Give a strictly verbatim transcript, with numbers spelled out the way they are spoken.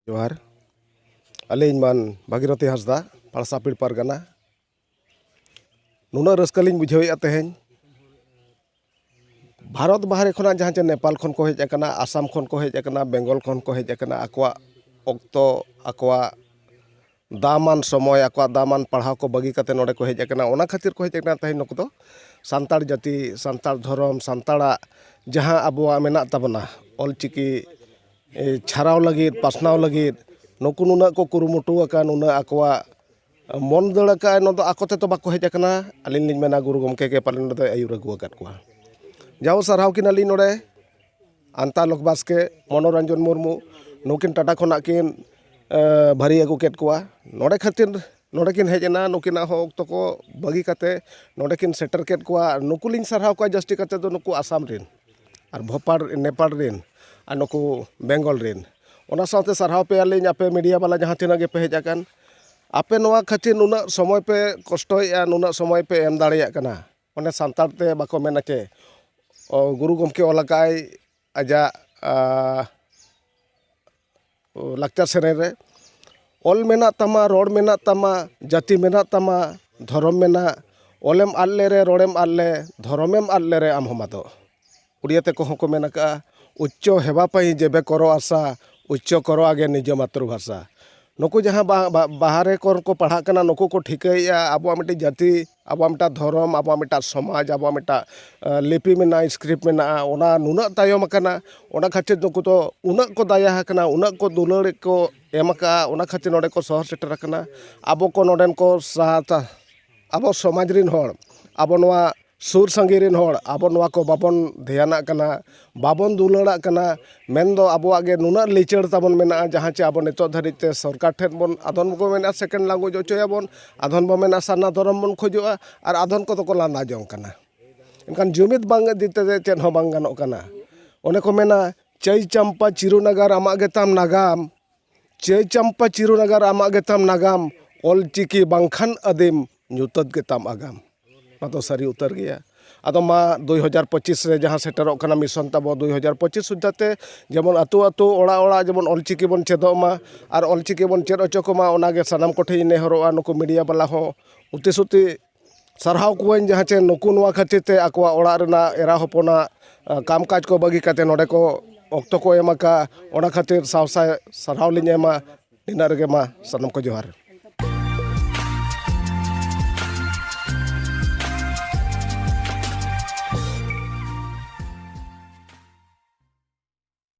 ᱡᱚᱦᱟᱨ᱾ ᱟᱹᱞᱤᱧ ᱢᱟᱱ ᱵᱷᱟᱜᱤᱨᱚᱛᱤ ᱦᱟᱸᱥᱫᱟ, ᱯᱟᱲᱥᱟᱯᱤᱲ ᱯᱟᱨᱜᱟᱱᱟ᱾ ᱱᱩᱱᱟᱹᱜ ᱨᱟᱹᱥᱠᱟᱹ ᱞᱤᱧ ᱵᱩᱡᱷᱟᱹᱣᱮᱫᱼᱟ ᱛᱮᱦᱮᱧ᱾ ᱵᱷᱟᱨᱚᱛ ᱵᱟᱦᱨᱮ ᱠᱷᱚᱱᱟᱜ ᱡᱟᱦᱟᱸ ᱪᱮ ᱱᱮᱯᱟᱞ ᱠᱷᱚᱱ ᱠᱚ ᱦᱮᱡ ᱟᱠᱟᱱᱟ, ᱟᱥᱟᱢ ᱠᱷᱚᱱ ᱠᱚ ᱦᱮᱡ ᱟᱠᱟᱱᱟ, ᱵᱮᱝᱜᱚᱞ ᱠᱷᱚᱱ ᱠᱚ ᱦᱮᱡ ᱟᱠᱟᱱᱟ, ᱟᱠᱚᱣᱟᱜ ᱚᱠᱛᱚ, ᱟᱠᱚᱣᱟᱜ ᱫᱟᱢᱟᱱ ᱥᱚᱢᱚᱭ, ᱟᱠᱚᱣᱟᱜ ᱫᱟᱢᱟᱱ ᱯᱟᱲᱦᱟᱣ ᱠᱚ ᱵᱟᱹᱜᱤ ᱠᱟᱛᱮ ᱱᱚᱰᱮ ᱠᱚ ᱦᱮᱡ ᱟᱠᱟᱱᱟ᱾ ᱚᱱᱟ ᱠᱷᱟᱹᱛᱤᱨ ᱠᱚ ᱦᱮᱡ ᱟᱠᱟᱱᱟ ᱛᱮᱦᱮᱧ ᱱᱩᱠᱩ ᱫᱚ ᱥᱟᱱᱛᱟᱲ ᱡᱟᱹᱛᱤ, ᱥᱟᱱᱛᱟᱲ ᱫᱷᱚᱨᱚᱢ, ᱥᱟᱱᱛᱟᱲᱟᱜ ᱡᱟᱦᱟᱸ ᱟᱵᱚᱣᱟᱜ ᱢᱮᱱᱟᱜ ᱛᱟᱵᱚᱱᱟ, ᱚᱞᱪᱤᱠᱤ, ᱮ, ᱪᱷᱟᱨᱟᱣ ᱞᱟᱹᱜᱤᱫ, ᱯᱟᱥᱱᱟᱣ ᱞᱟᱹᱜᱤᱫ ᱱᱩᱠᱩ ᱱᱩᱱᱟᱹᱜ ᱠᱚ ᱠᱩᱨᱩᱢᱩᱴᱩ ᱟᱠᱟᱫ, ᱱᱩᱱᱟᱹᱜ ᱟᱠᱚᱣᱟᱜ ᱢᱚᱱ ᱫᱟᱹᱲ ᱟᱠᱟᱫ, ᱱᱚᱣᱟ ᱫᱚ ᱟᱠᱚ ᱛᱮᱫᱚ ᱵᱟᱠᱚ ᱦᱮᱡ ᱟᱠᱟᱱᱟ᱾ ᱟᱹᱞᱤᱧ ᱞᱤᱧ ᱢᱮᱱᱟ, ᱜᱩᱨᱩ ᱜᱚᱢᱠᱮ ᱜᱮ ᱯᱟᱞᱮᱱ ᱱᱚᱰᱮ ᱫᱚᱭ ᱟᱹᱭᱩᱨ ᱟᱹᱜᱩ ᱟᱠᱟᱫ ᱠᱚᱣᱟ᱾ ᱡᱟᱣ ᱥᱟᱨᱦᱟᱣ ᱠᱤᱱᱟᱞᱤᱧ ᱱᱚᱰᱮ ᱟᱱᱛᱟ ᱞᱳᱠ ᱵᱟᱥᱠᱮ, ᱢᱚᱱᱳᱨᱚᱧᱡᱚᱱ ᱢᱩᱨᱢᱩ, ᱱᱩᱠᱤᱱ ᱴᱟᱴᱟ ᱠᱷᱚᱱᱟᱜ ᱠᱤᱱ, ᱮ, ᱵᱷᱟᱹᱨᱤ ᱟᱹᱜᱩ ᱠᱮᱫ ᱠᱚᱣᱟ᱾ ᱱᱚᱰᱮ ᱠᱷᱟᱹᱛᱤᱨ ᱱᱚᱰᱮ ᱠᱤᱱ ᱦᱮᱡ ᱮᱱᱟ, ᱱᱩᱠᱤᱱᱟᱜ ᱦᱚᱸ ᱚᱠᱛᱚ ᱠᱚ ᱵᱟᱹᱜᱤ ᱠᱟᱛᱮ ᱱᱚᱰᱮ ᱠᱤᱱ ᱥᱮᱴᱮᱨ ᱠᱮᱫ ᱠᱚᱣᱟ᱾ ᱱᱩᱠᱩ ᱞᱤᱧ ᱥᱟᱨᱦᱟᱣ ᱠᱚᱣᱟ ᱡᱟᱹᱥᱛᱤ ᱠᱟᱛᱮ ᱫᱚ ᱱᱩᱠᱩ ᱟᱥᱟᱢ ᱨᱮᱱ, ᱟᱨ ᱵᱷᱳᱯᱟᱲ, ᱱᱮᱯᱟᱞ ᱨᱮᱱ, ᱟᱨ ᱱᱩᱠᱩ ᱵᱮᱝᱜᱚᱞ ᱨᱮᱱ᱾ ᱚᱱᱟ ᱥᱟᱶᱛᱮ ᱥᱟᱨᱦᱟᱣ ᱯᱮᱭᱟᱞᱤᱧ ᱟᱯᱮ ᱢᱤᱰᱤᱭᱟ ᱵᱟᱞᱟ ᱡᱟᱦᱟᱸ ᱛᱤᱱᱟᱹᱜ ᱜᱮᱯᱮ ᱦᱮᱡ ᱟᱠᱟᱱ, ᱟᱯᱮ ᱱᱚᱣᱟ ᱠᱷᱟᱹᱛᱤᱨ ᱱᱩᱱᱟᱹᱜ ᱥᱚᱢᱚᱭ ᱯᱮ ᱠᱚᱥᱴᱚᱭᱮᱫᱼᱟ, ᱱᱩᱱᱟᱹᱜ ᱥᱚᱢᱚᱭ ᱯᱮ ᱮᱢ ᱫᱟᱲᱮᱭᱟᱜ ᱠᱟᱱᱟ᱾ ᱚᱱᱮ ᱥᱟᱱᱛᱟᱲ ᱛᱮ ᱵᱟᱠᱚ ᱢᱮᱱᱟ ᱪᱮ, ᱚ, ᱜᱩᱨᱩ ᱜᱚᱢᱠᱮ ᱚᱞ ᱟᱠᱟᱫᱼᱟᱭ ᱟᱡᱟᱜ, ᱟ, ᱞᱟᱠᱪᱟᱨ ᱥᱮᱨᱮᱧ ᱨᱮ, "ᱚᱞ ᱢᱮᱱᱟᱜ ᱛᱟᱢᱟ, ᱨᱚᱲ ᱢᱮᱱᱟᱜ ᱛᱟᱢᱟ, ᱡᱟᱹᱛᱤ ᱢᱮᱱᱟᱜ ᱛᱟᱢᱟ, ᱫᱷᱚᱨᱚᱢ ᱢᱮᱱᱟᱜ, ᱚᱞᱮᱢ ᱟᱫ ᱞᱮᱨᱮ, ᱨᱚᱲᱮᱢ ᱟᱫ ᱞᱮ, ᱫᱷᱚᱨᱚᱢᱮᱢ ᱟᱫ ᱞᱮᱨᱮ ᱟᱢ ᱦᱚᱸ ᱟᱫᱚᱜ᱾" ᱩᱲᱤᱭᱟ ᱛᱮᱠᱚ ᱦᱚᱸᱠᱚ ᱢᱮᱱ ᱟᱠᱟᱫᱼᱟ, "ᱩᱪᱪᱚ ᱦᱮᱵᱟ ᱯᱟᱹᱭ ᱡᱮᱵᱮ ᱠᱚᱨᱚ ᱟᱥᱟ, ᱩᱪᱪᱚ ᱠᱚᱨᱚ ᱟᱜᱮ ᱱᱤᱡᱚ ᱢᱟᱛᱨᱚ ᱵᱷᱟᱥᱟ᱾" ᱱᱩᱠᱩ ᱡᱟᱦᱟᱸ ᱵᱟ-, ᱵᱟ-, ᱵᱟᱦᱨᱮ ᱠᱚᱨᱮ ᱠᱚ ᱯᱟᱲᱦᱟᱜ ᱠᱟᱱᱟ, ᱱᱩᱠᱩ ᱠᱚ ᱴᱷᱤᱠᱟᱹᱭᱮᱫᱼᱟ ᱟᱵᱚᱣᱟᱜ ᱢᱤᱫᱴᱤᱡ ᱡᱟᱹᱛᱤ, ᱟᱵᱚᱣᱟᱜ ᱢᱤᱫᱴᱟᱝ ᱫᱷᱚᱨᱚᱢ, ᱟᱵᱚᱣᱟᱜ ᱢᱤᱫᱴᱟᱝ ᱥᱚᱢᱟᱡᱽ, ᱟᱵᱚᱣᱟᱜ ᱢᱤᱫᱴᱟᱝ, ᱮ, ᱞᱤᱯᱤ ᱢᱮᱱᱟᱜᱼᱟ, script ᱢᱮᱱᱟᱜᱼᱟ, ᱚᱱᱟ ᱱᱩᱱᱟᱹᱜ ᱛᱟᱭᱚᱢ ᱟᱠᱟᱱᱟ᱾ ᱚᱱᱟ ᱠᱷᱟᱹᱛᱤᱨ ᱱᱩᱠᱩ ᱫᱚ ᱩᱱᱟᱹᱜ ᱠᱚ ᱫᱟᱭᱟ ᱟᱠᱟᱱᱟ, ᱩᱱᱟᱹᱜ ᱠᱚ ᱫᱩᱞᱟᱹᱲ ᱠᱚ ᱮᱢ ᱟᱠᱟᱫᱼᱟ, ᱚᱱᱟ ᱠᱷᱟᱹᱛᱤᱨ ᱱᱚᱰᱮ ᱠᱚ ᱥᱚᱦᱚᱨ ᱥᱮᱴᱮᱨ ᱟᱠᱟᱱᱟ᱾ ᱟᱵᱚ ᱠᱚ ᱱᱚᱰᱮᱱ ᱠᱚ ᱥᱟᱶᱛᱟ, ᱟᱵᱚ ᱥᱚᱢᱟᱡᱽ ᱨᱮᱱ ᱦᱚᱲ, ᱟᱵᱚ ᱱᱚᱣᱟ ᱥᱩᱨ ᱥᱟᱺᱜᱤᱧ ᱨᱮᱱ ᱦᱚᱲ, ᱟᱵᱚ ᱱᱚᱣᱟ ᱠᱚ ᱵᱟᱵᱚᱱ ᱫᱷᱮᱭᱟᱱᱟᱜ ᱠᱟᱱᱟ, ᱵᱟᱵᱚᱱ ᱫᱩᱞᱟᱹᱲᱟᱜ ᱠᱟᱱᱟ᱾ ᱢᱮᱱᱫᱚ ᱟᱵᱚᱣᱟᱜ ᱜᱮ ᱱᱩᱱᱟᱹᱜ ᱞᱤᱪᱟᱹᱲ ᱛᱟᱵᱚᱱ ᱢᱮᱱᱟᱜᱼᱟ, ᱡᱟᱦᱟᱸ ᱪᱮ ᱟᱵᱚ ᱱᱤᱛᱚᱜ ᱫᱷᱟᱹᱨᱤᱡ ᱛᱮ ᱥᱚᱨᱠᱟᱨ ᱴᱷᱮᱱ ᱵᱚᱱ, ᱟᱫᱷᱚᱱ ᱠᱚ ᱢᱮᱱᱟ second language ᱦᱚᱪᱚᱭᱟᱵᱚᱱ, ᱟᱫᱷᱚᱱ ᱵᱚᱱ ᱢᱮᱱᱟ ᱥᱟᱨᱱᱟ ᱫᱷᱚᱨᱚᱢ ᱵᱚᱱ ᱠᱷᱚᱡᱚᱜᱼᱟ, ᱟᱨ ᱟᱫᱷᱚᱱ ᱠᱚᱫᱚ ᱠᱚ ᱞᱟᱸᱫᱟ ᱡᱚᱝ ᱠᱟᱱᱟ᱾ ᱮᱱᱠᱷᱟᱱ ᱡᱩᱢᱤᱫ ᱵᱟᱝ ᱤᱫᱤ ᱛᱮ ᱪᱮᱫ ᱦᱚᱸ ᱵᱟᱝ ᱜᱟᱱᱚᱜ ᱠᱟᱱᱟ᱾ ᱚᱱᱮ ᱠᱚ ᱢᱮᱱᱟ, "ᱪᱟᱹᱭ ᱪᱟᱢᱯᱟ ᱪᱤᱨᱩ ᱱᱟᱜᱟᱨ ᱟᱢᱟᱜ ᱜᱮᱛᱟᱢ ᱱᱟᱜᱟᱢ, ᱪᱟᱹᱭ ᱪᱟᱢᱯᱟ ᱪᱤᱨᱩ ᱱᱟᱜᱟᱨ ᱟᱢᱟᱜ ᱜᱮᱛᱟᱢ ᱱᱟᱜᱟᱢ, ᱚᱞ ᱪᱤᱠᱤ ᱵᱟᱝᱠᱷᱟᱱ ᱟᱹᱫᱤᱢ ᱧᱩᱛᱟᱹᱛ ᱜᱮᱛᱟᱢ ᱟᱜᱟᱢ᱾" ᱱᱚᱣᱟ ᱫᱚ ᱥᱟᱹᱨᱤ ᱩᱛᱟᱹᱨ ᱜᱮᱭᱟ᱾ ᱟᱫᱚ ᱢᱟ ᱫᱩᱭ ᱦᱟᱡᱟᱨ ᱯᱚᱸᱪᱤᱥ ᱨᱮ ᱡᱟᱦᱟᱸ ᱥᱮᱴᱮᱨᱚᱜ ᱠᱟᱱᱟ ᱢᱤᱥᱚᱱ ᱛᱟᱵᱚ, ᱫᱩᱭ ᱦᱟᱡᱟᱨ ᱯᱚᱸᱪᱤᱥ ᱥᱩᱫᱽᱫᱷᱟ ᱛᱮ ᱡᱮᱢᱚᱱ ᱟᱹᱛᱩ ᱟᱹᱛᱩ, ᱚᱲᱟᱜ ᱚᱲᱟᱜ ᱡᱮᱢᱚᱱ ᱚᱞᱪᱤᱠᱤ ᱵᱚᱱ ᱪᱮᱫᱚᱜ ᱢᱟ ᱟᱨ ᱚᱞᱪᱤᱠᱤ ᱵᱚᱱ ᱪᱮᱫ ᱦᱚᱪᱚ ᱠᱚᱢᱟ, ᱚᱱᱟᱜᱮ ᱥᱟᱱᱟᱢ ᱠᱚᱴᱷᱮᱱ ᱤᱧ ᱱᱮᱦᱚᱨᱚᱜᱼᱟ᱾ ᱱᱩᱠᱩ ᱢᱤᱰᱤᱭᱟ ᱵᱟᱞᱟ ᱦᱚᱸ ᱩᱛᱤ ᱥᱩᱛᱤ ᱥᱟᱨᱦᱟᱣ ᱠᱚᱣᱟᱹᱧ, ᱡᱟᱦᱟᱸ ᱪᱮ ᱱᱩᱠᱩ ᱱᱚᱣᱟ ᱠᱷᱟᱹᱛᱤᱨ ᱛᱮ ᱟᱠᱚᱣᱟᱜ ᱚᱲᱟᱜ ᱨᱮᱱᱟᱜ ᱮᱨᱟ ᱦᱚᱯᱚᱱᱟᱜ, ᱟ, ᱠᱟᱢ ᱠᱟᱡᱽ ᱠᱚ ᱵᱟᱹᱜᱤ ᱠᱟᱛᱮ ᱱᱚᱰᱮ ᱠᱚ ᱚᱠᱛᱚ ᱠᱚ ᱮᱢ ᱟᱠᱟᱫᱼᱟ᱾ ᱚᱱᱟ ᱠᱷᱟᱹᱛᱤᱨ ᱥᱟᱶ ᱥᱟᱭ ᱥᱟᱨᱦᱟᱣ ᱞᱤᱧ ᱮᱢᱟ᱾ ᱱᱤᱱᱟᱹᱜ ᱨᱮᱜᱮ ᱢᱟ ᱥᱟᱱᱟᱢ ᱠᱚ ᱡᱚᱦᱟᱨ᱾